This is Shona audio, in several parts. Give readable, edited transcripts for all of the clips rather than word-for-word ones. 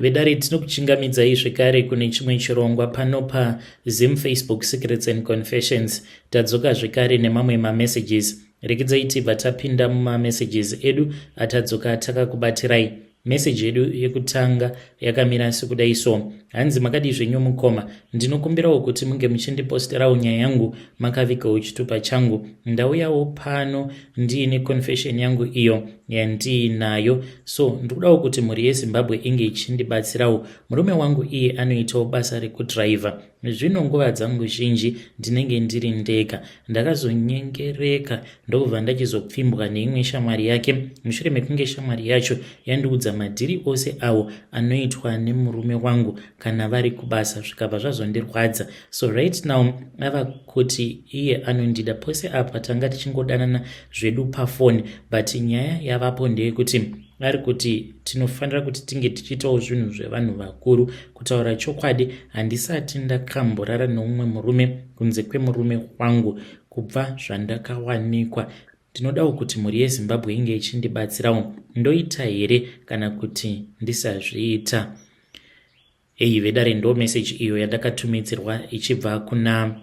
Vedare, tinokuchingamidzai zvekare kune chimwe chirongwa pano paZim Facebook Secrets and Confessions. Tadzoka zvekare nemamwe mamessages. Rekedzai tibva tapinda mumamessages edu atadzoka takakubatirai. Meseji yedu yekutanga yakamira sekudai so. Hanzi, "Makadii zvenyu mukoma? Ndinokumbirawo kuti munge muchindiposterawo nyaya yangu makavigawo chitupa changu. Ndauyawo pano ndiine confession yangu iyo yandiinayo, so ndikudawo kuti mhuri yeZimbabwe inge ichindibatsirawo. Murume wangu iye anoitawo basa rekudhiraivha. Zvino nguva dzangu zhinji ndinenge ndiri ndega. Ndakazonyengereka ndokubva ndachizopfimbwa neimwe shamwari yake, mushure mekunge shamwari yacho yandiudza madhiri ose awo anoitwa nemurume wangu kana vari kubasa, zvikabva zvazondirwadza. So right now ava kuti iye anondida. Pose apa tanga tichingodanana zvedu pafoni, but nyaya yavapo ndeyekuti ari kuti tinofanira kuti tinge tichiitawo zvinhu zvevanhu vakuru. Kutaura chokwadi, handisati ndakamborara neumwe murume kunze kwemurume wangu kubva zvandakawanikwa. Ndinodawo kuti mhuri yeZimbabwe inge ichindibatsirawo. Ndoita here kana kuti ndisazviita?" Hei vedare, ndo meseji iyo yandakatumidzirwa ichibva kuna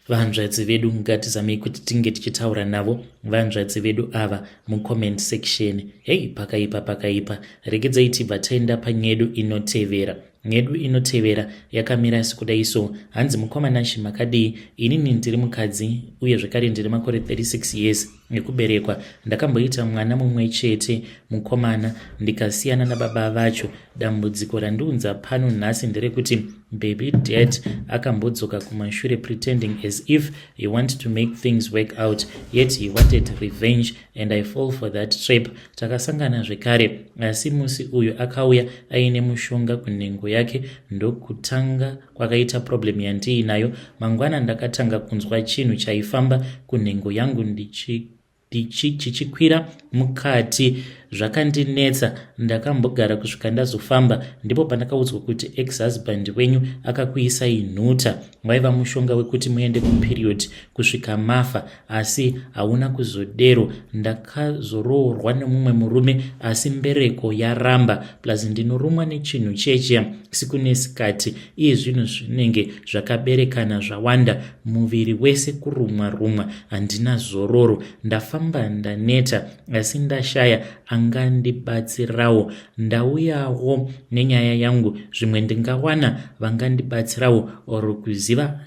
vanzvadzi vedu. Ngatizamei kuti tinge tichitaura navo vanzvadzi vedu ava mucomment section. Hei, pakaipa, pakaipa. Regedzai tibva taenda panyedu inotevera. Nyedu inotevera yakamira sekudai so. Hanzi, "Mukoma Nashi, makadii? Inini ndiri mukadzi uye zvekare ndiri makore 36 years ekuberekwa. Ndakamboita mwana mumwe chete, mukomana, ndikasiyana nababa vacho. Dambudziko randiunza pano nhasi nderekuti baby dad akambodzoka kumashure, pretending as if he want to make things work out, yet he wanted revenge and I fall for that trap. Takasangana zvekare, asi musi uyu akauya aine mushonga kunhengo yake. Ndokutanga kwakaita problem yandiinayo. Mangwana ndakatanga kunzwa chinhu chaifamba kunhengo yangu chichikwira mukati. Zvakandinetsa. Ndakambogara kusvika ndazofamba. Ndipo pandakaudzwa kuti ex husband wenyu akakuisai nhuta, waiva mushonga wekuti muende kuperiod kusvika mafa, asi hauna kuzodero. Ndakazoroorwa nemumwe murume, asi mbereko yaramba, plus ndinorumwa nechinhu chechiya siku nesikati. Iye zvinhu zvinenge zvakaberekana zvawanda, muviri wese kurumwa rumwa, handina zororo. Ndafamba ndaneta, asi ndashaya angandibatsirawo. Ndauyawo nenyaya yangu, zvimwe ndingawana vangandibatsirawo or kuziva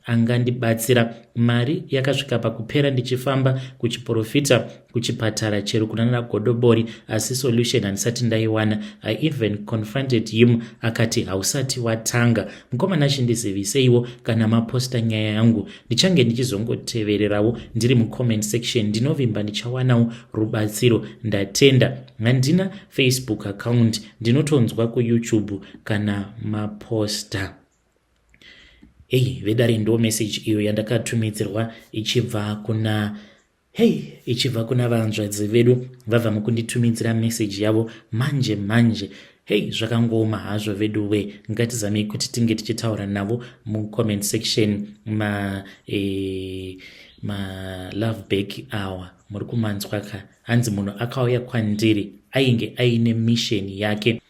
angandibatsira. Mari yakasvika pakupera ndichifamba kuchiprofita, kuchipatara, chero kunana godobori, asi solution handisati ndaiwana. I even confronted him, akati hausati watanga. Mukomana, chindiziviseiwo kana maposta nyaya yangu. Ndichange ndichizongotevererawo ndiri mucomment section. Ndinovimba ndichawanawo rubatsiro. Ndatenda. Handina Facebook account, ndinotonzwa kuYouTube kana maposta." Hei vedare, ndo message iyo yandakatumidzirwa ichibva kuna, hei, ichibva kuna vanzvadzi vedu. Vabva mukunditumidzira meseji yavo manje manje. Hei, zvakangooma hazvo vedu we. Ngatizamei kuti tinge tichitaura navo mucomment section. Ma love back awa muri kumanzwa ka. Hanzi, "Munhu akauya kwandiri ainge aine mission yake."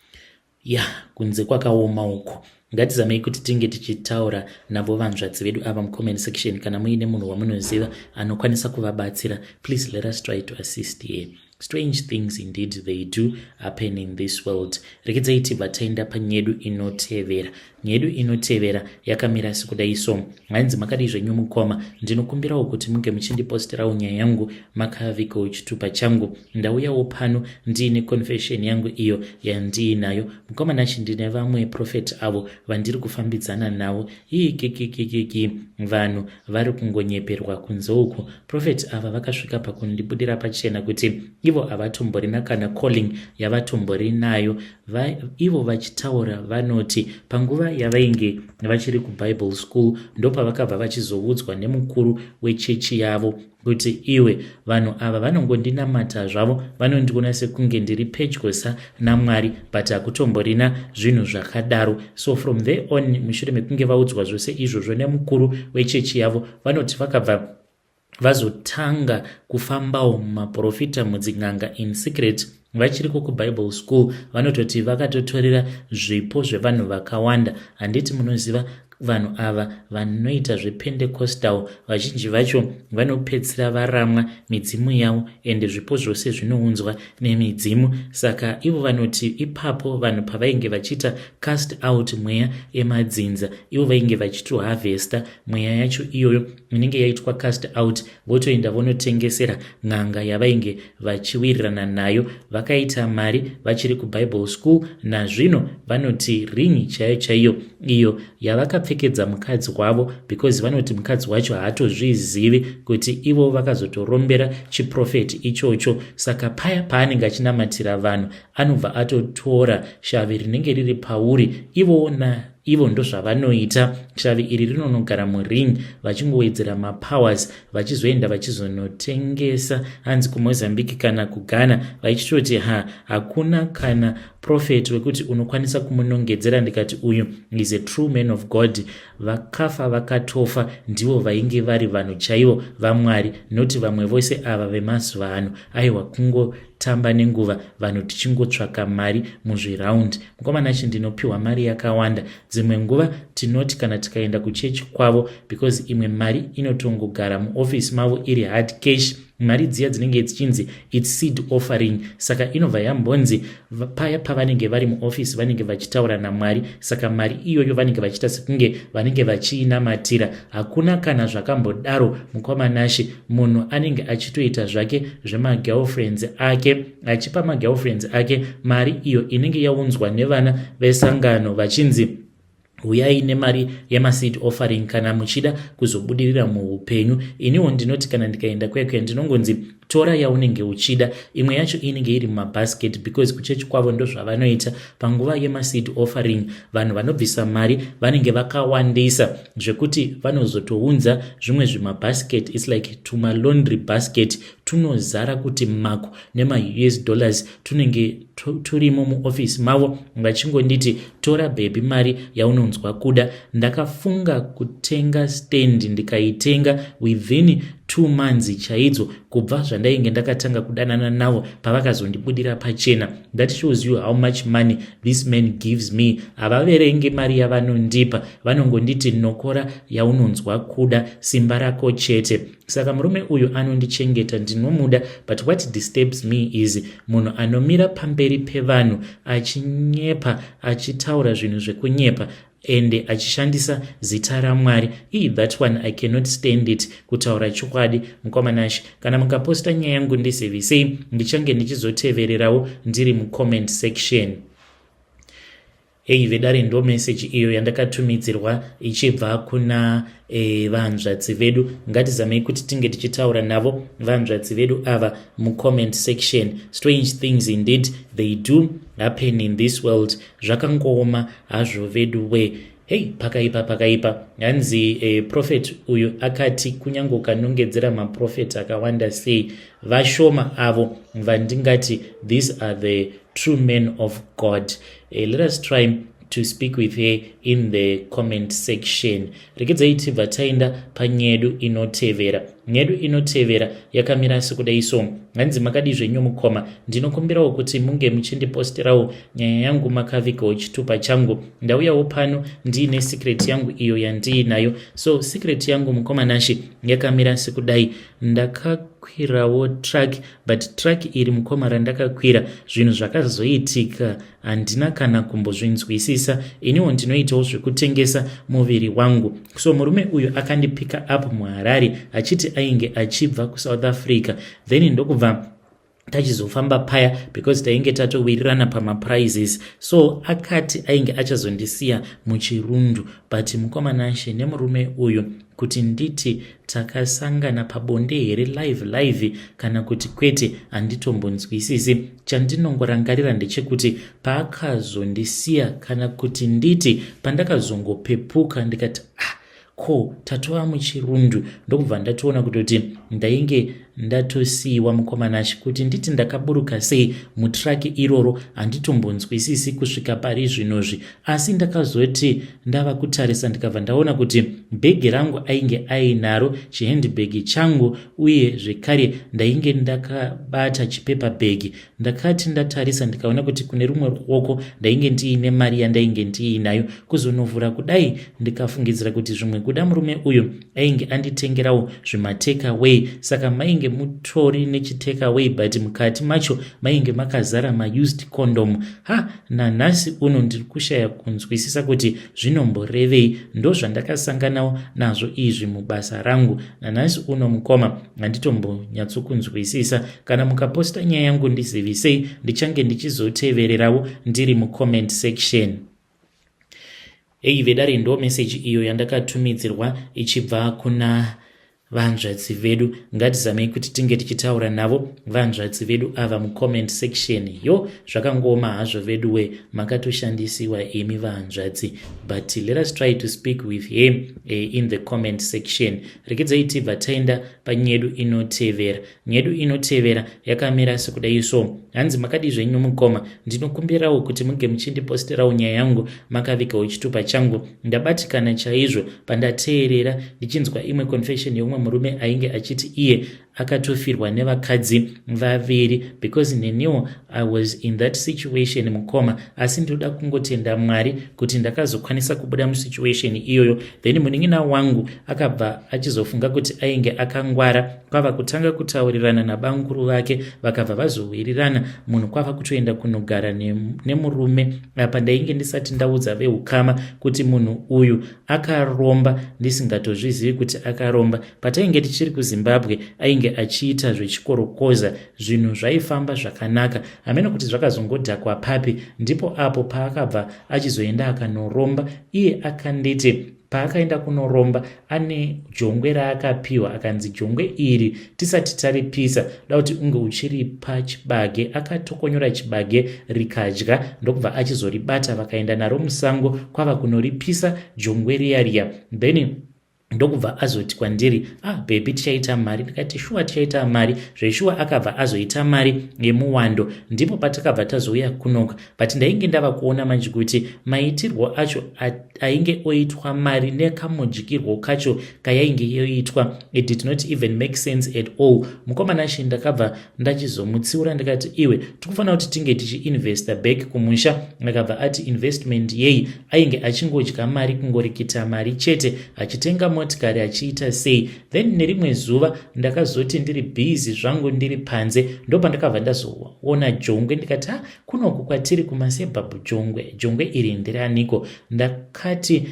Ya, kunze kwakaoma uko. Ngatizamei kuti tinge tichitaura navo vanzvadzi vedu ava mucomment section. Kana muine munhu wamunoziva anokwanisa kuvabatsira, please let us try to assist here. Strange things indeed, they do happen in this world. Rekedzai tibva taenda panyedu inotevera. Nyedu inotevera yakamira sekudai so. Hanzi, "Makadii zvenyu mukoma? Ndinokumbirawo kuti munge muchindiposterawo nyaya yangu makavigawo chitupa changu. Ndauyawo pano ndiine confession yangu iyo yandiinayo. Mukoma Nachi, ndine vamwe prophet avo vandiri kufambidzana navo. Iikikikikiki, vanhu vari kungonyeperwa kunze uku. Prophet ava vakasvika pakundibudira pachena kuti ivo havatomborina kana calling yavatombori nayo. Ivo vachitaura vanoti panguva yavainge vachiri kuBible school, ndopavakabva vachizoudzwa nemukuru wechechi yavo kuti, 'Iwe, vanhu ava vanongondinamata zvavo, vanondiona sekunge ndiri pedyosa naMwari, but hakutomborina zvinhu zvakadaro.' So from there on, mushure mekunge vaudzwa zvose izvozvo nemukuru wechechi yavo, vanoti vakabva vazotanga kufambawo mumaprofita, mudzin'anga, in secret. Vachiriko kuBible school vanototi vakatotorera zvipo zvevanhu vakawanda. Handiti munoziva vanhu ava vanoita zvePentecostal vazhinji vacho vanopedzisira varamwa midzimu yavo ende zvipo zvose zvinounzwa nemidzimu. Saka ivo vanoti ipapo vanhu pavainge vachiita cast out mweya yemadzinza ivo vainge vachitoharvesta mweya yacho iyoyo inenge yaitwa cast out votoenda vonotengesera n'anga yavainge vachiwirirana nayo. Vakaita mari vachiri kuBible school. Nazvino vanoti ring chaiyo chaiyo iyo yavakapfekedza mukadzi wavo, because vanoti mukadzi wacho haatozvizivi kuti ivo vakazotorombera chiprofeti ichocho. Saka paya paanenge achinamatira vanhu anobva atotora shavi rinenge riri pauri. Ivowo na ivo ndozvavanoita, shavi iri rinonogara muring vachingowedzera mapowers, vachizoenda vachizonotengesa hanzi kuMozambique kana kuGhana, vaichitoti ha, hakuna kana prophet wekuti unokwanisa kumunongedzera ndikati uyu is a true man of God. Vakafa vakatofa ndivo vainge vari vanhu chaivo vaMwari, noti vamwe vose ava vemazuva ano. Aiwa, kungotamba nenguva, vanhu tichingotsvaka mari muzviraundi. Mukomana chi ndinopiwa mari yakawanda. Dzimwe nguva tinoti kana tikaenda kuchechi kwavo, because imwe mari inotongogara muofisi mavo iri hard cash, mari dziya dzinenge dzichinzi its seed offering. Saka inobva yambonzi paya pavanenge vari muofisi vanenge vachitaura naMwari, saka mari iyoyo vanenge vachiita sekunge vanenge vachiinamatira. Hakuna kana zvakambodaro, mukwamanashi. Munhu anenge achitoita zvake zvemagirlfriends ake, achipa magirlfriends ake mari iyo inenge yaunzwa nevana vesangano vachinzi huyai nemari yemaseed offering kana muchida kuzobudirira muupenyu. Iniwo ndinoti kana ndikaenda kwekwe ndinongonzi tora yaunenge uchida. Imwe yacho inenge iri mumabasket, because kuchechi kwavo ndozvavanoita. Panguva yemaseed offering vanhu vanobvisa mari vanenge vakawandisa zvekuti vanozotounza zvimwe zvimabasket, its like tumalaundry basket tunozara kuti mako nemaUS dollars, tunenge turimo muofisi mavo, vachingonditi tora baby mari yaunonzwa kuda. Ndakafunga kutenga stand, ndikaitenga within 2 months chaidzo kubva zvandainge ndakatanga kudanana navo pavakazondibudira pachena. That shows you how much money this man gives me. Havaverenge mari yavanondipa, vanongonditi nokora yaunonzwa kuda, simba rako chete. Saka murume uyu anondichengeta, ndinomuda, but what disturbs me is munhu anomira pamberi pevanhu achinyepa, achitaura zvinhu zvekunyepa ende achishandisa zita raMwari. Ii, that one I cannot stand it. Kutaura chokwadi, mukwamanashi, kana mukaposta nyaya yangu ndizivisei, ndichange ndichizotevererawo ndiri mucomment section. Ei vedare, ndo meseji iyo yandakatumidzirwa ichibva kuna vanzvadzi vedu. Ngatizamei kuti tinge tichitaura navo vanzvadzi vedu ava mucomment section. Strange things indeed, they do happen in this world. Zvakangooma hazvo vedu we. Hei, pakaipa, pakaipa. Hanzi prophet uyu akati kunyange ukanongedzera maprofeti akawanda sei, vashoma avo vandingati these are the true men of God. Let us try to speak with her in the comment section. Regedzai tibva taenda panyedu inotevera. Nyedu inotevera yakamira sekudai so. Hanzi makadi zvenyu mukoma, ndinokumbirawo kuti munge muchindiposterawo nyaya yangu makavigawo chitupa changu. Ndauyawo pano ndiine secret yangu iyo yandiinayo. So secret yangu, mukoma Nashi, yakamira sekudai. Ndakakwirawo truck, but truck iri, mukoma, randakakwira, zvinhu zvakazoitika handina kana kumbozvinzwisisa. Iniwo ndinoitawo zvekutengesa muviri wangu. So murume uyu akandipika up muHarare achiti ainge achibva kuSouth Africa, then ndokubva tachizofamba paya because tainge tatowirirana pamaprices. So akati ainge achazondisiya muChirundu, but mukomanashe, nemurume uyu kuti nditi takasangana pabonde here live live kana kuti kwete, handitombonzwisisi. Chandinongorangarira ndechekuti paakazondisiya, kana kuti nditi pandakazongopepuka ndikati, ah, ko tatova muChirundu, ndokubva ndatoona kutoti ndainge Ndatosiyiwa, mukomanashi, kuti nditi ndakaburuka sei mutraki iroro handitombonzwisisi kusvika pari zvinozvi. Asi ndakazoti ndava kutarisa, ndikabva ndaona kuti bhegi rangu ainge ainaro, chihandbag changu, uye zvekare ndainge ndakabata chipaper bag. Ndakati ndatarisa, ndikaona kuti kune rumwe ruoko ndainge ndiine mari yandainge ndiinayo. Kuzonovhura kudai, ndikafungidzira kuti zvimwe kuda murume uyu ainge anditengerawo zvimatakeway, saka mainge mutori nechitakeway, but mukati macho mainge makazara maused condom. Ha, nanhasi uno ndiri kushaya kunzwisisa kuti zvinomborevei. Ndo zvandakasanganawo nazvo izvi mubasa rangu. Nanhasi uno, mukoma, handitombonyatsokunzwisisa. Kana mukaposta nyaya yangu, ndizivisei, ndichange ndichizotevererawo ndiri mucomment section. Ei vedare, ndo meseji iyo yandakatumidzirwa ichibva kuna vanzvadzi vedu. Ngatizamei kuti tinge tichitaura navo vanzvadzi vedu ava mucomment section. Yo, zvakangooma hazvo vedu we, makatoshandisiwa imi vanzvadzi, but let us try to speak with him in the comment section. Rekedzai tibva taenda panyedu inotevera. Nyedu inotevera yakamira sekudai so. Hanzi, "Makadi zvenyu mukoma? Ndinokumbirawo kuti munge muchindiposterawo nyaya yangu makavigawo chitupa changu. Ndabatikana chaizvo pandateerera ndichinzwa imwe confession yeumwe murume ainge achiti iye akatofirwa nevakadzi vaviri, because neniwo I was in that situation, mukoma. Asi ndinoda kungotenda Mwari kuti ndakazokwanisa kubuda musituation iyoyo. Then munin'ina wangu akabva achizofunga kuti ainge akangwara, kwava kutanga kutaurirana nabanguru vake, vakabva vazowirirana, munhu kwava kutoenda kunogara nemurume. Apa ndainge ndisati ndaudza veukama kuti munhu uyu akaromba, ndisingatozvizivi kuti akaromba. Patainge tichiri kuZimbabwe ainge achiita zvechikorokoza, zvinhu zvaifamba zvakanaka. Hamene kuti zvakazongodhakwa papi, ndipo apo paakabva achizoenda akanoromba. Iye akanditi paakaenda kunoromba ane jongwe raakapiwa, akanzi jongwe iri tisati taripisa da kuti unge uchiripa chibage. Akatokonyora chibage rikadya, ndokubva achizoribata, vakaenda naro musango, kwava kunoripisa jongwe riya riya. Then ndokubva azoti kwandiri, 'Ah baby, tichaita mari.' Ndikati, 'Shuwa tichaita mari zveshuwa.' Akabva azoita mari yemuwando, ndipo patakabva tazouya kunoka. But ndainge ndava kuona manje kuti maitirwo acho ainge oitwa mari nekamudyirwo kacho kayainge yoitwa, it did not even make sense at all. Mukomana shi, ndakabva ndachizomutsiura, ndikati, 'Iwe, tikufanira kuti tinge tichiinvesta back kumusha.' Akabva ati, 'Investment yei?' Ainge achingodya mari, kungorikita mari chete, achitenga motikari, achiita sei. Then nerimwe zuva ndakazoti ndiri busy zvangu, ndiri panze, ndopandakabva ndazoona jongwe. Ndikati, 'Ha, kunoku kwatiri kumasuburbs, jongwe, jongwe iri nderaniko?' Ndakati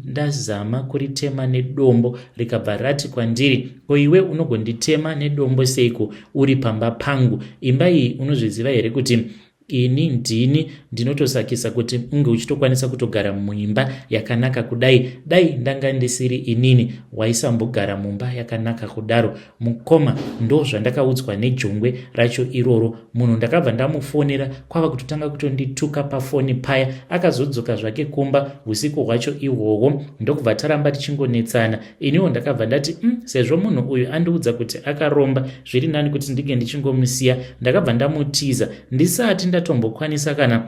ndazama kuritema nedombo, rikabva rati kwandiri, 'Ko iwe unogonditema nedombo seiko uri pamba pangu? Imba iyi unozviziva here kuti ini ndini ndinotosakisa kuti unge uchitokwanisa kutogara muimba yakanaka kudai? Dai ndanga ndisiri inini, waisambogara mumba yakanaka kudaro.' Mukoma, ndo zvandakaudzwa nejongwe racho iroro. Munhu ndakabva ndamufonera, kwava kutotanga kutondituka pafoni paya. Akazodzoka zvake kumba usiku hwacho ihwohwo, ndokubva taramba tichingonetsana. Iniwo ndakabva ndati, sezvo munhu uyu andiudza kuti akaromba, zviri nani kuti ndinge ndichingomusiya." Ndakabva ndamutiza ndisati ndatombokwanisa kana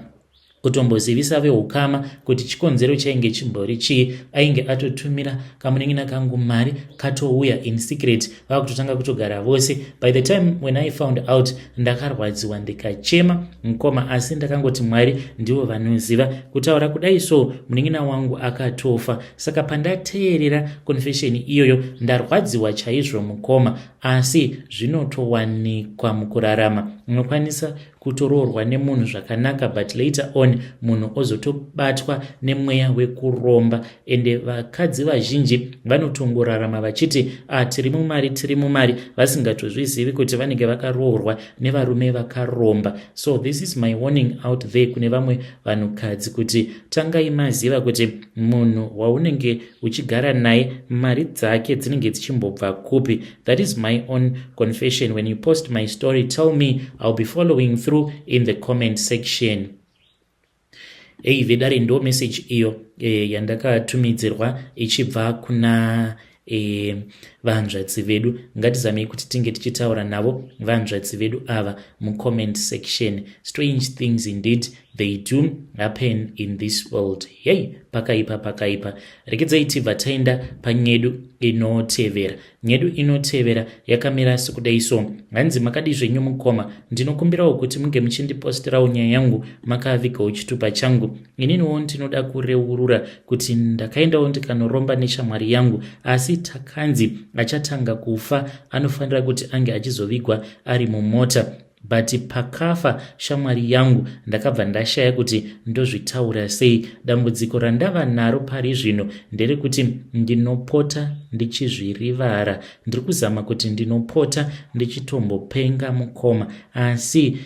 kutombozivisa veukama kuti chikonzero chainge chimbori chii. Ainge atotumira kamunin'ina kangu mari, katouya in secret, vava kutotanga kutogara vose. By the time when I found out, ndakarwadziwa ndikachema, mukoma, asi ndakangoti Mwari ndivo vanoziva. Kutaura kudai so, munin'ina wangu akatofa. Saka pandateerera confession iyoyo, ndarwadziwa chaizvo, mukoma. Asi zvinotowanikwa mukurarama, unokwanisa kutoroorwa nemunhu zvakanaka, but later on munhu ozotobatwa nemweya wekuromba. Ende vakadzi vazhinji vanotongorarama vachiti, "A, tiri mumari, tiri mumari," vasingatozvizivi kuti vanenge vakaroorwa nevarume vakaromba. So this is my warning out there kune vamwe vanhukadzi kuti tangai maziva kuti munhu waunenge uchigara naye, mari dzake dzinenge dzichimbobva kupi. That is my own confession. When you post my story, tell me. I'll be following through in the comment section. Ei vedare, ndo message iyo yandakatumidzirwa ichibva kuna Vanzvadzi vedu, ngatizamei kuti tinge tichitaura navo vanzvadzi vedu ava mucomment section. Strange things indeed, they do happen in this world. Hei, pakaipa, pakaipa. Rekedzai tibva taenda panyedu inotevera. Nyedu inotevera yakamira sekudai so. Hanzi, "Makadi zvenyu mukoma? Ndinokumbirawo kuti munge muchindipostirawo nyaya yangu makavigawo chitupa changu. Ininiwo ndinoda kureurura kuti ndakaendawo ndikanoromba neshamwari yangu, asi takanzi achatanga kufa anofanira kuti ange achizovigwa ari mumota. But pakafa shamwari yangu, ndakabva ndashaya kuti ndozvitaura sei. Dambudziko randava naro pari zvino nderekuti ndinopota ndichizvirivara. Ndiri kuzama kuti ndinopota ndichitombopenga mukoma, asi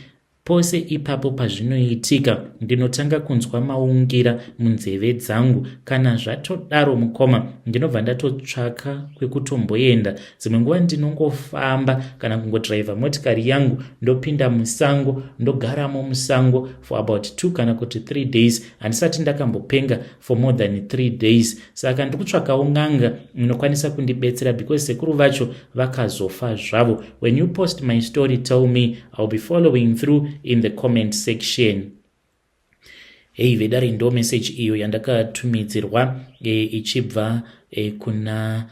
pose ipapo pazvinoitika ndinotanga kunzwa maungira munzeve dzangu. Kana zvatodaro mukoma, ndinobva ndatotsvaka kwekutomboenda. Dzimwe nguva ndinongofamba kana kungodhiraivha motikari yangu, ndopinda musango, ndogaramo musango for about 2 kana kuti 3 days. Handisati ndakambopenga for more than 3 days. Saka ndiri kutsvakawo n'anga inokwanisa kundibetsera because sekuru vacho vakazofa zvavo. When you post my story, tell me. I'll be following through in the comment section." Hei vedare, ndo message iyo yandakatumidzirwa ichibva kuna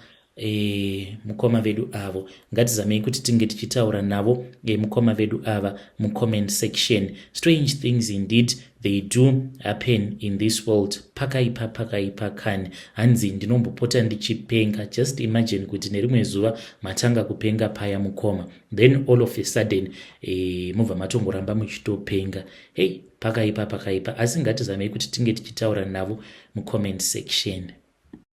mukoma vedu avo. Ngatizamei kuti tinge tichitaura navo mukoma vedu ava mucomment section. Strange things indeed, they do happen in this world. Pakaipa, pakaipa kani. Hanzi, "Ndinombopota ndichipenga." Just imagine kuti nerimwe zuva matanga kupenga paya mukoma, then all of a sudden mubva matongoramba muchitopenga. Hei, pakaipa, pakaipa. Asi ngatizamei kuti tinge tichitaura navo mucomment section.